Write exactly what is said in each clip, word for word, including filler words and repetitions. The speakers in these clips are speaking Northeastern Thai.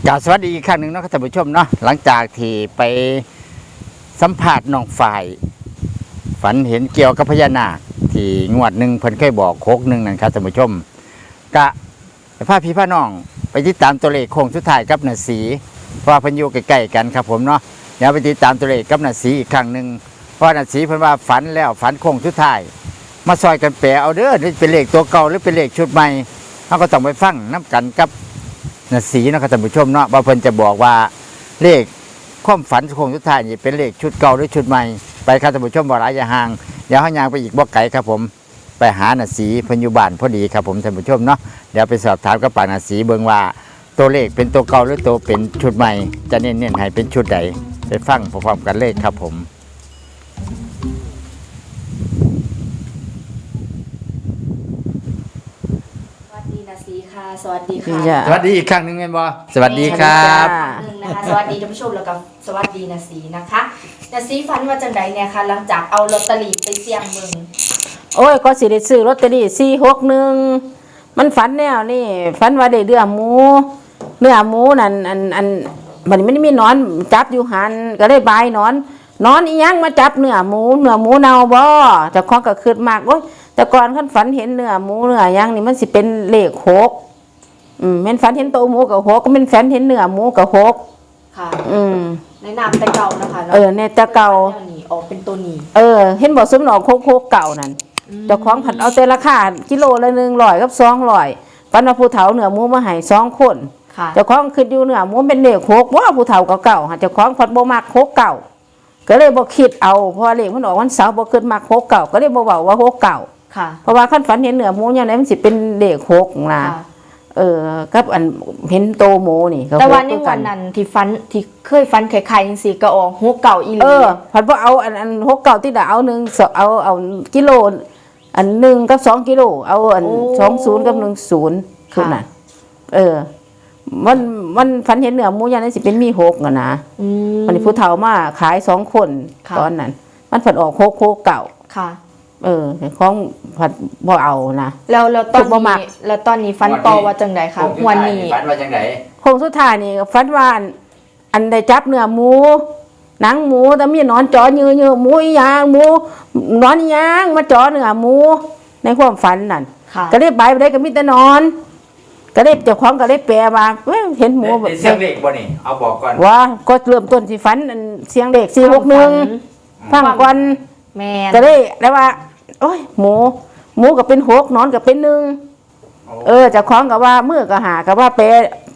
กราบสวัสดีอีกครั้งหนึ่งเนาะครับท่านผู้ชมเนาะ หลังจากที่ไปสัมภาษณ์น้องฝ้าย ฝันเห็นเกี่ยวกับพญานาค ที่งวดหนึ่งเพิ่นเคยบอกหกหนึ่งนั่นครับท่านผู้ชม กะพาพี่พาน้องไปติดตามตัวเลขโค้งสุดท้ายกับนาสี เพราะว่าเพิ่นอยู่ใกล้ๆกันครับผมเนาะ เดี๋ยวไปติดตามตัวเลขกับนาสีอีกครั้งหนึ่ง เพราะว่านาสีเพิ่นว่าฝันแล้ว ฝันโค้งสุดท้าย มาซอยกันแปลเอาเด้อ หรือเป็นเลขตัวเก่าหรือเป็นเลขชุดใหม่ เราก็ต้องไปฟังนำกันกับนาสีเนาะครับท่านผู้ชมเนาะ ว่าเพิ่นจะบอกว่าเลขความฝันโค้งสุดท้ายนี่เป็นเลขชุดเก่าหรือชุดใหม่ ไปครับท่านผู้ชม บ่หลายอย่าห่าง เดี๋ยวเฮาย่างไปอีกบ่ไกลครับผม ไปหานาสี เพิ่นอยู่บ้านพอดีครับผมท่านผู้ชมเนาะ เดี๋ยวไปสอบถามกับปากนาสีเบิ่งว่าตัวเลขเป็นตัวเก่าหรือตัวเป็นชุดใหม่ จะเน้นๆให้เป็นชุดใด ไปฟังพร้อมๆกันเลยครับผม สวัสดีนาสีค่ะ สวัสดีค่ะ จ้ะ สวัสดีอีกครั้งหนึ่งแม่นบ่ สวัสดีครับ หนึ่งนะคะ สวัสดีท่านผู้ชมแล้วก็สวัสดีนาสีนะคะนาสีฝันว่าจังไดเนี่ยคะหลังจากเอาลอตเตอรี่ไปเสี่ยงเบิ่ง โอ้ย ก็สิได้ซื้อลอตเตอรี่สี่หกหนึ่ง มันฝันแนวนี่ ฝันว่าได้เนื้อหมู เนื้อหมูนั่น อัน อัน บัดนี้มันมีหนอนจับอยู่หัน ก็เลยบายหนอน หนอนอีหยังมาจับเนื้อหมู เนื้อหมูเน่าบ่ เจ้าของก็คิดมาก โอ๊ย แต่ก่อนคันฝันเห็นเนื้อหมูเนื้อหยังนี่มันสิเป็นเลขหก อืม แม่นฝันเห็นโตหมูก็หก แม่นฝันเห็นเนื้อหมูก็หก ค่ะ อืม ในนามแต่เก่านะคะเนาะ เออ ในแต่เก่า แนวนี้ออกเป็นตัวนี้ เออ เห็นบ่ ซุมมันออกหกหกเก้านั่น เจ้าของผัดเอาแต่ราคากิโลละหนึ่งร้อยกับสองร้อย ฝันว่าผู้เฒ่าเนื้อหมูมาให้สองคน ค่ะ เจ้าของคิดอยู่เนื้อหมูเป็นเลขหก ว่าผู้เฒ่าก็เก้า เจ้าของผัดบ่มักหกเก้า ก็เลยบ่คิดเอา เพราะว่าเลขมันออกวันเสาร์ บ่คิดมักหกเก้า ก็เลยบ่เว้าว่าหกเก้า ค่ะ เพราะว่าคันฝันเห็นเนื้อหมูอย่างใดมันสิเป็นเลขหกนะ ค่ะ เออ กับอันเห็นโตหมูนี่ก็ แต่ว่า หก ใน คือ วั กัน นนั้นที่ฝันที่เคยฝันคล้ายๆจังซี่ก็ออกหกเก้าอีหลี เออ ผัดบ่เอาอันอันหกเก้าที่ละเอาหนึ่งสองเอาเอากิโล อันหนึ่งกับสองกิโล เอาอัน โอ้ สองศูนย์กับหนึ่งศูนย์ ค่ะ ชุดน่ะ เออ มันมันฝันเห็นเนื้อหมูอย่างนั้นสิเป็นมีหกอะนะ อืม มันผู้เฒ่ามาขายสองคน ค่ะ ตอนนั้น มันผัดออกหกหกเก้า ค่ะ เออ ของผัดบ่เอานะ แล้วแล้วตอน บ่มัก นี้แล้วตอนนี้ฝันต่อว่าจังไดคะ งวดนี้ งวดนี้ ฝันว่าจังได โค้งสุดท้ายนี่ฝันว่าอันอันได้จับเนื้อหมู หนังหมูแต่มีหนอนจ่อยื้อยื้อหมูอีหยังหมูหนอนอีหยังมาจ่อเนื้อหมู ในความฝันนั่น ค่ะ ก็เลยไปไปได้ก็มีแต่หนอน ก็เลยเจ้าของก็เลยแปลว่าเอ้ยเห็นหมู ได้ แบบ ได้เสี่ยงเลขบ่นี่ เอาบอกก่อน ว่าก็เริ่มต้นสิฝันอันเสี่ยงเลขสี่หกหนึ่ง ความ ฟังก่อน แม่น ก็เลยได้ว่า โอ้ย หมู หมูก็เป็นหกหนอนก็เป็นหนึ่ง โอ้ เออเจ้าของก็ว่ามือก็หาก็ว่าแปล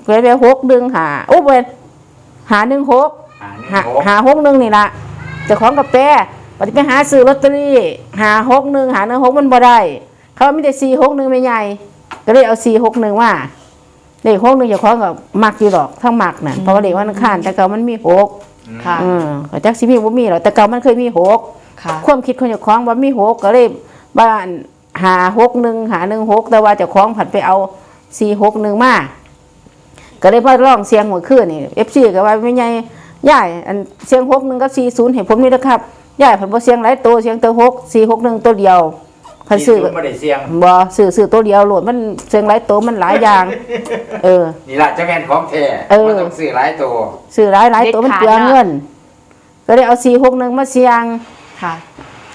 แปลแปลหกหนึ่งหาโอ้เป็นหาหนึ่งหก หาหนึ่งหก หาหกหนึ่งนี่ละเจ้าของก็แปลปฏิไปหาซื้อลอตเตอรี่หาหกหนึ่งหาหนึ่งหกมันบ่ได้ เขามีแต่สี่หกหนึ่งไม่ใหญ่ ก็เลยเอาสี่หกหนึ่งมาเลขหกหนึ่งเจ้าของก็มักอยู่ดอกทั้งมักน่ะเพราะว่าเลขวันอังคารแต่เก่ามันมีหก ค่ะ เออก็จักสิมีบ่มีหรอกแต่เก่ามันเคยมีหก ค่ะ ความคิดของเจ้าของว่ามีหกก็เลยว่าหาหกหนึ่งหาหนึ่งหกแต่ว่าเจ้าของผัดไปเอาสี่หกหนึ่งมาก็เลยมาลองเสี่ยงเมื่อคืนนี่เอฟซีก็ว่าไม่ใหญ่ยายอันเสี่ยงหกหนึ่งกับสี่ศูนย์ให้ผมนี่นะครับยายผัดบ่เสี่ยงหลายตัวเสี่ยงแต่หกสี่หกหนึ่งตัวเดียวผัดซื้อ ที่สุดบ่ได้เสี่ยง บ่ซื้อซื้อตัวเดียวโลดมันเสี่ยงหลายตัวมันหลายอย่าง เออ นี่ล่ะจะแม่นของแท้ เออ บ่ต้องซื้อหลายตัว ซื้อหลายหลายตัวมันเปลืองเงิน ก็เลยเอาสี่หกหนึ่งมาเสี่ยง ค่ะ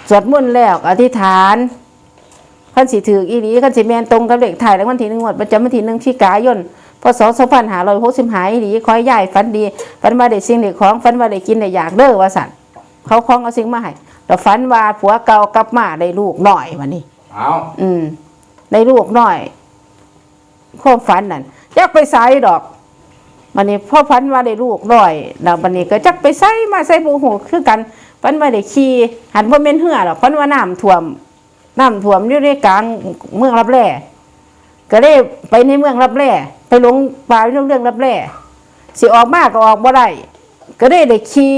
สวดมนต์แล้วก็อธิษฐานคันสิถืกอีหลีคันสิแม่นตรงกับเลขท้ายรางวัลที่หนึ่งงวดประจำวันที่หนึ่งพฤศจิกายน พ.ศ. สองพันห้าร้อยหกสิบห้าอีหลีขอให้ยายฝันดีฝันว่าได้สิ่งได้ของฝันว่าได้กินได้อยากเด้อว่าซั่นเขาของเอาสิ่งมาให้แล้วฝันว่าผัวเก่ากลับมาได้ลูกน้อยบัดนี้ เอา อืมได้ลูกน้อยความฝันนั่นจักไปไสดอกบัดนี้พอฝันว่าได้ลูกน้อยแล้วบัดนี้ก็จักไปไสมาไสบ่ฮู้คือกันฝันว่าได้ขี่หันบ่แม่นเฮือดอกฝันว่าน้ำท่วมน้ำท่วมอยู่ในกลางเมืองลับแลก็เลยไปในเมืองลับแลไปหลงป่าอยู่เมืองลับแลสิออกมาก็ออกบ่ได้ ก็เลยได้ขี่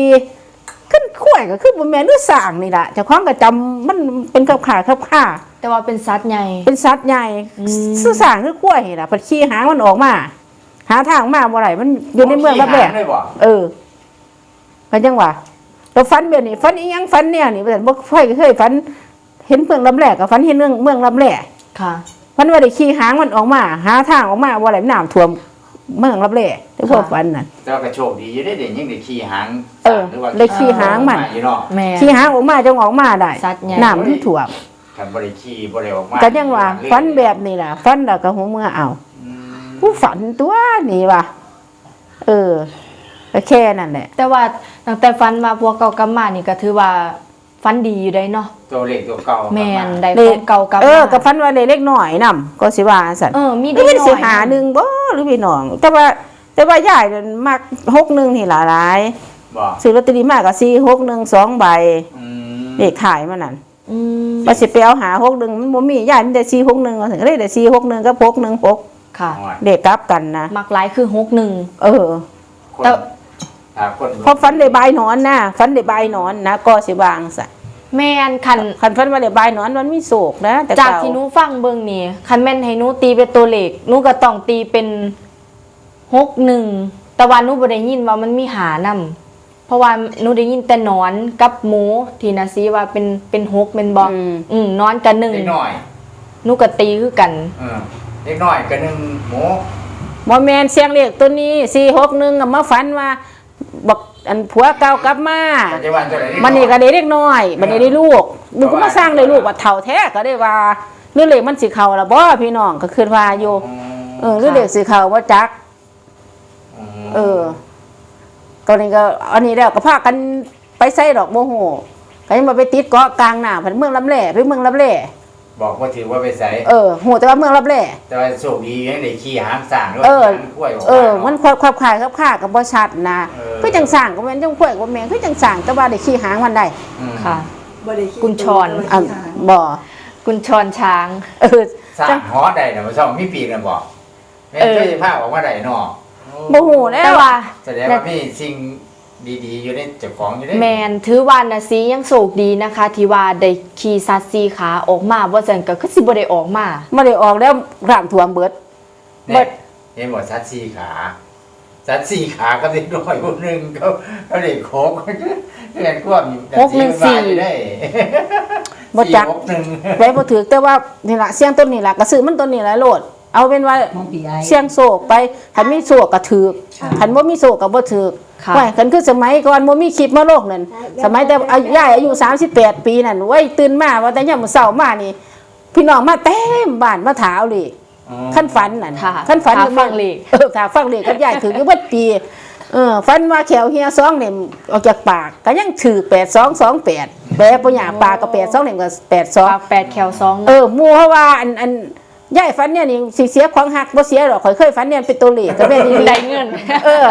ขึ้นควายก็คือบ่แม่นหรือสร้างนี่ล่ะเจ้าของก็จำมันเป็นขับขาขับขา แต่ว่าเป็นสัตว์ใหญ่ เป็นสัตว์ใหญ่ อืม คือสร้างคือควายนี่ล่ะพัดขี่หางมันออกมา หาทางมาบ่ได้มันอยู่ในเมืองลับแล ขี่หางเลยบ่ เออก็จังว่าเราฝันแบบนี้ฝันอีหยังฝันแนวนี่ว่าซั่นบ่ค่อยเคยฝัน เห็นเมืองลับแลก็ฝันเห็นเมืองเมืองลับแล ค่ะ ฝันว่าได้ขี่หางมันออกมา หาทางออกมาบ่ได้น้ำท่วม เมืองลับแลในความฝันนั่น แต่ว่าก็โชคดีอยู่เด้ เดี๋ยวยังได้ขี่หาง เออ หรือว่า ได้ขี่หางมัน อยู่เนาะ แม่น ขี่หางออกมาจั่งออกมาได้ สัตว์ใหญ่ น้ำมันท่วม คันบ่ได้ขี่บ่ได้ออกมา ก็ยังว่า ฝันแบบนี้ล่ะ ฝันแล้วก็หัวเมือเอา อืม ผู้ฝันตัวนี้ว่ะ เออ ก็แค่นั้นแหละ แต่ว่าตั้งแต่ฝันว่าผัวเก่ากลับมานี่ก็ถือว่าฝันดีอยู่ได้เนาะ ตัวเลขตัวเก่า แม่น กลับมา ได้ของเก่ากลับมา เออ ก็ฝันว่าได้เด็กน้อยนำ ก็สิว่าซั่น เออ มีเด็กน้อย หรือมันสิหาหนึ่งบ่ หรือพี่น้อง แต่ว่า แต่ว่ายายนั่นมักหกหนึ่งนี่ล่ะหลาย บ่ ซื้อลอตเตอรี่มาก็สี่หกหนึ่งสองใบ อืม เลขท้ายมันนั่น อืม ว่าสิไปเอาห้าหกหนึ่ง มันบ่มี ยายมีแต่สี่หกหนึ่ง ว่าซั่น ก็เลยได้สี่หกหนึ่งกับหกหนึ่งหก ค่ะ โอ้ย เลขกลับกันนะ มักหลายคือหกหนึ่ง เออ คน แต่ ถ้าคน เพราะฝันได้บายหนอนนะ ฝันได้บายหนอนนะ ก็สิว่าจั่งซั่น แม่น คัน คันฝันว่าได้บายหนอนมันมีโชคนะ แต่ จาก เก่า ที่หนูฟังเบิ่งนี่ คันแม่นให้หนูตีเป็นตัวเลข หนูก็ต้องตีเป็นหกหนึ่ง แต่ว่าหนูบ่ได้ยินว่ามันมีห้านำ เพราะว่าหนูได้ยินแต่หนอนกับหมู ที่นาซีว่าเป็น เป็นหกแม่นบ่ อืม อืม หนอนกับหนึ่ง เด็กน้อย หนูก็ตีคือกัน เออ เด็กน้อยกับหนึ่ง หมู บ่แม่น เสียงเลขตัวนี้ สี่หกหนึ่ง ก็มาฝันว่า บักอันผัวเก่ากลับมา ก็จะว่าตัวใด บัดนี้ก็ได้เด็กน้อย บัดนี้ได้ลูก ลูกก็มาสร้างได้ลูก บัดเฒ่าแท้ก็ได้ว่า หรือเลขมันสิเข้าล่ะบ่ พี่น้องก็คิดว่าอยู่ อืม เออ หรือเลขสิเข้าบ่จัก อืม เออ ตอนนี้ก็ อันนี้แล้วก็พากันไปไสดอกบ่ฮู้ ก็ยังว่าไปติดเกาะกลางหน้า พันเมืองลับแล ไปเมืองลับแล บอกว่าถือว่าไปไส เออ ฮู้แต่ว่าเมืองลับแล แต่ว่าโชคดียังได้ขี่หางช้าง เออ หางควายออกมา เออ เนาะ มันควบ ควบคลายควบคลาก็บ่ชัดนะ เออ คือจั่งช้างก็แม่น จั่งควายก็แม่น คือจั่งช้าง แต่ว่าได้ขี่หางมันได้ อืม ค่ะ บ่ได้ขี่ กุญชร ตัว อ่ะ บ่ กุญชรช้าง เออ ช้างเหาะได้นะ มันช้างมีปีกนะบ่ แม่น เออ เคยพาออกมาได้เนาะ บ่ฮู้แล้ว แต่ว่า แสดงว่ามีสิ่งดีๆอยู่ในเจ้าของอยู่เด้ แม่น ถือว่านาซียังโชคดีนะคะ ที่ว่าได้ขี่สัตว์สี่ขาออกมา บ่ซั้นก็คือสิบ่ได้ออกมา บ่ได้ออกแล้ว น้ำท่วมเบิด เนี่ย เบิด เห็นบ่ สัตว์สี่ขา สัตว์สี่ขากับเด็กน้อยผู้หนึ่ง เขา เขาเด็กหก เรียนความ หกหนึ่งสี่ ได้ บ่จัก สี่หกหนึ่ง ไปบ่ถืก แต่ว่านี่ล่ะ เสี่ยงต้นนี่ล่ะ ก็ซื้อมันต้นนี่ล่ะโลด เอาเป็นว่า ของพี่ไอ้ เสี่ยงโชคไป คันมีโชคก็ถืก ค่ะ คันบ่มีโชคก็บ่ถืก ค่ะ ว่าคันคือสมัยก่อนบ่มีคลิปมาลงนั่น ใช่ สมัยแต่อายุ ยายอายุสามสิบแปดปีนั่น โอ้ย ตื่นมาว่าแต่ยามมื้อเช้ามานี่ พี่น้องมาเต็มบ้านมาถามเลข อ๋อ คันฝันนั่น ค่ะ คันฝัน ถามฟังเลข เออ ถามฟังเลขกับยายถืกอยู่เบิดปี เออ ฝันว่าแข้วเหี่ยสองเล่มออกจากปาก ก็ยังถืก แปดสองสองแปด แปลบ่ยาก ปากก็แปดสองเล่มก็แปดสอง ปากแปดแข้วสอง เออ หมู่เขาว่าอัน อัน ยายฝันเนี่ยนี่สิเสียของฮักบ่เสียดอก ข้อยเคยฝันเนี่ยเป็นตัวเลขก็แม่นอีหลี ได้เงิน เออ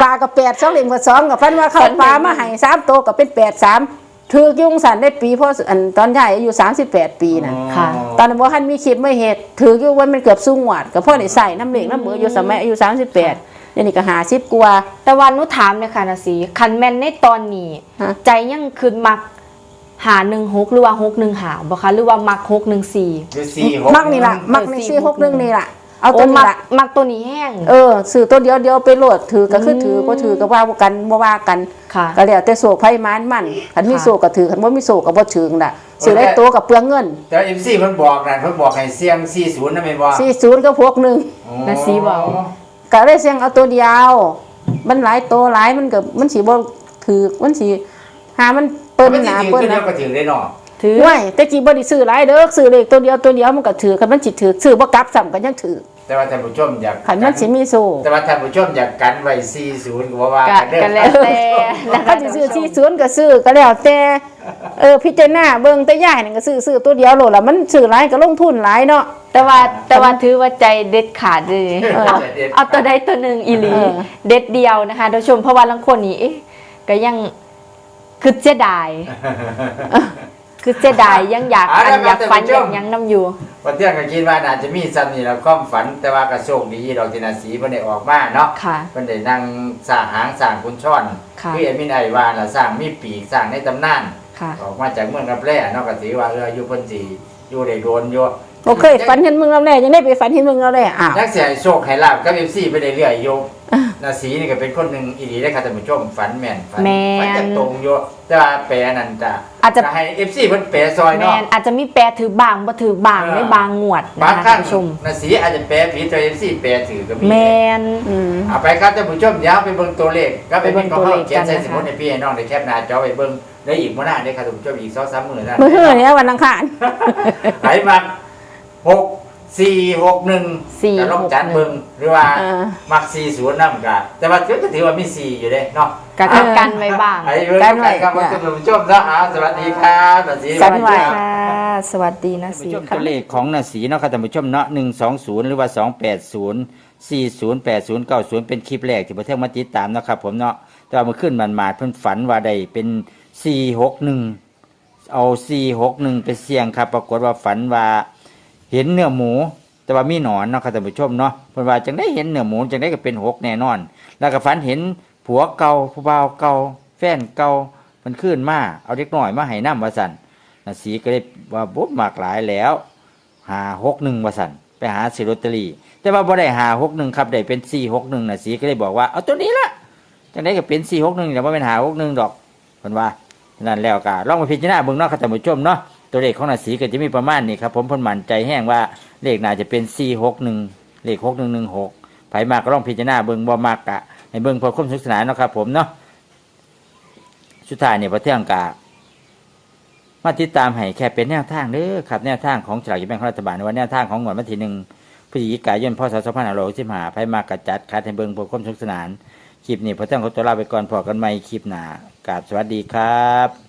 ปลาก็แปดสอง เล่มก็สอง ก็ฝันว่าเข้าปลามาให้สามตัวก็เป็นแปดสาม ถืกอยู่จั่งซั้นได้ปี เพราะอันตอนยายอายุสามสิบแปดปีน่ะ อ๋อ ค่ะ ตอนนั้นบ่ทันมีคลิปมาเฮ็ด ถืกอยู่ว่ามันเกือบซุงวด ก็พอได้ใช้นำเลขนำเบอร์อยู่ สมัยอายุสามสิบแปด เดี๋ยวนี้ก็ห้าสิบกว่า แต่ว่าหนูถามหน่อยค่ะนาซี คันแม่นในตอนนี้ ฮะ ใจยังคิดมัก ห้าหนึ่งหก หรือว่า หกหนึ่งห้า บ่คะ หรือว่ามัก หกหนึ่งสี่ หรือ สี่หกหนึ่ง มักนี่ล่ะ มักนี่ เออ สี่หกหนึ่ง นี่ล่ะ เอาตัวนี้ล่ะ โอ้ มัก มักตัวนี้แฮง เออ ซื้อตัวเดียวเดียวไปโลด ถืกก็คือถืก อืม บ่ถืกก็ว่ากัน บ่ว่ากัน ค่ะ ก็แล้วแต่โชคไผหมานมัน คันมี ค่ะ โชคก็ถืก คันบ่มีโชคก็บ่ถืกล่ะ ซื้อหลายตัวก็เปลืองเงิน แต่ว่า เอฟซี เพิ่นบอกนั่น เพิ่นบอกให้เสี่ยง สี่ศูนย์ นะแม่นบ่ สี่ศูนย์ กับ หกหนึ่ง อ๋อ นาซีเว้า ก็เลยเสี่ยงเอาตัวเดียว มันหลายตัวหลาย มันก็ มันสิบ่ถืก มันสิ หามันเปิ้นหนา มันสิถืก เปิ้นหนา ตัวเดียวก็ถืกได้เนาะ ถืก โอ้ย แต่กี้บ่ได้ซื้อหลายเด้อ ซื้อเลขตัวเดียวตัวเดียวมันก็ถืก คันมันสิถืก ซื้อบ่กลับซ้ำก็ยังถืก แต่ว่าท่านผู้ชมอยาก คันมันสิมีโชค แต่ว่าท่านผู้ชมอยากกันไว้ สี่ศูนย์ ก็บ่ว่ากันเด้อ ก็ ก็แล้วแต่นะคะ คันสิซื้อ ท่านผู้ชม สี่ศูนย์ ก็ซื้อ ก็แล้วแต่ เออ พิจารณาเบิ่ง แต่ยายนี่ก็ซื้อ ซื้อตัวเดียวโลดล่ะ มันซื้อหลายก็ลงทุนหลายเนาะ แต่ว่า แต่ว่าถือว่าใจเด็ดขาดเลย เออ เอา เอาตัวใดตัวหนึ่งอีหลี เออ เด็ดเดียวนะคะท่านผู้ชม เพราะว่าลางคนนี่ เอ๊ะ ก็ยังคิดเสียดาย คิดเสียดาย ยังอยาก อ่า อัน อยากฝัน ท่านผู้ชม อยากหยังนำอยู่ บ่เที่ยงก็คิดว่าน่าจะมีซ้ำนี่ล่ะความฝัน แต่ว่าก็โชคดีดอกที่นาซีเพิ่นได้ออกมาเนาะ ค่ะ เพิ่นได้นั่งสร้างหางสร้างกุญชร ค่ะ คือแอดมินไอ้ว่าล่ะ สร้างมีปีก สร้างในตำนาน ค่ะ ออกมาจากเมืองลับแลเนาะ ก็ถือว่า เออ อายุเพิ่นสิอยู่ได้โดนอยู่ บ่เคยฝันเห็นเมืองรับแล จั่งใด๋ไปฝันเห็นเมืองรับแล อ้าว จักสิให้โชคให้ลาภกับ เอฟซี ไปเรื่อยๆอยู่ นาสีนี่ก็เป็นคนหนึ่งอีหลีเด้อครับท่านผู้ชม ฝันแม่น ฝัน แม่น ฝันจะตรงอยู่ แต่ว่าแปลนั่นจะ อาจจะ จะให้ เอฟซี เพิ่นแปลซอย แม่ เนาะ น อาจจะมีแปลถืกบ้างบ่ถืกบ้าง เออ ในบางงวด บาง นะ ครั้ คะ ง ท่านผู้ชม นาสีอาจจะแปลผิด แต่ เอฟซี แปลถืกก็มี แม่น อืม เอาไปครับท่านผู้ชม เดี๋ยวไปเบิ่งตัวเลขครับ ไปเบิ่งตัวเลขกัน เขียนใส่สมุดให้พี่ให้น้องได้แคปหน้าจอไปเบิ่งได้อีกมื้อหน้าเด้อครับท่านผู้ชม อีกสองสามมื้อนะ มื้อฮื้อเนี่ยวันอังคาร ไผมักหกสี่หกหนึ่ง สี่ ก็ลองจัดเบิ่งหรือว่า อ่า มักสี่ศูนย์นำก็แต่ว่าก็ถือว่ามีสี่อยู่เด้เนาะ ก็คือกันไว้บ้าง ไอ้เบิ่งกันครับ กันไว้ ท่านผู้ชมเนาะ อ่า สวัสดีครับนาสี กันไว้ ค่ะ สวัสดีนาสี ท่านผู้ชม ตัวเลขของนาสีเนาะครับท่านผู้ชมเนาะ หนึ่งสองศูนย์ หรือว่า สองแปดศูนย์ สี่ศูนย์ แปดศูนย์ เก้าศูนย์ เป็นคลิปแรกที่บ่เที่ยงมาติดตามเนาะครับผมเนาะ แต่ว่าเมื่อคืนหมาดๆเพิ่นฝันว่าได้เป็น สี่หกหนึ่ง เอา สี่หกหนึ่ง ไปเสี่ยงครับ ปรากฏว่าฝันว่าเห็นเนื้อหมู แต่ว่ามีหนอนเนาะครับท่านผู้ชมเนาะ เพิ่นว่าจั่งใด๋เห็นเนื้อหมูจั่งใด๋ก็เป็นหกแน่นอน แล้วก็ฝันเห็นผัวเก่า ผู้บ่าวเก่า แฟนเก่า เพิ่นคืนมา เอาเด็กน้อยมาให้นำว่าซั่น นาสีก็เลยว่าบ่มักหลายแล้ว ห้าหกหนึ่ง ว่าซั่น ไปหาซื้อลอตเตอรี่ แต่ว่าบ่ได้ ห้าหกหนึ่ง ครับ ได้เป็น สี่หกหนึ่ง นาสีก็เลยบอกว่า เอาตัวนี้ละ จั่งใด๋ก็เป็น สี่หกหนึ่ง นี่ล่ะ บ่แม่น ห้าหกหนึ่ง ดอก เพิ่นว่า นั่นแล้วก็ลองไปพิจารณาเบิ่งเนาะครับท่านผู้ชมเนาะ ตัวเลขของนาสีก็จะมีประมาณนี้ครับผม เพิ่นมั่นใจแฮงว่าเลขน่าจะเป็น สี่หกหนึ่ง เลข หกหนึ่งหนึ่งหก ไผมักก็ลองพิจารณาเบิ่ง บ่มักก็ให้เบิ่งเพื่อความสนุกสนานเนาะครับผมเนาะ สุดท้ายนี่พอเที่ยงก็มาติดตามให้แค่เป็นแนวทางเด้อครับ แนวทางของสลากกินแบ่งของรัฐบาล หรือว่าแนวทางของงวดวันที่หนึ่ง พฤศจิกายน พ.ศ. สองพันห้าร้อยหกสิบห้า ไผมักก็จัดขัดให้เบิ่งเพื่อความสนุกสนาน คลิปนี้พอเที่ยงขอตัวลาไปก่อน พ้อกันใหม่คลิปหน้า กราบสวัสดีครับ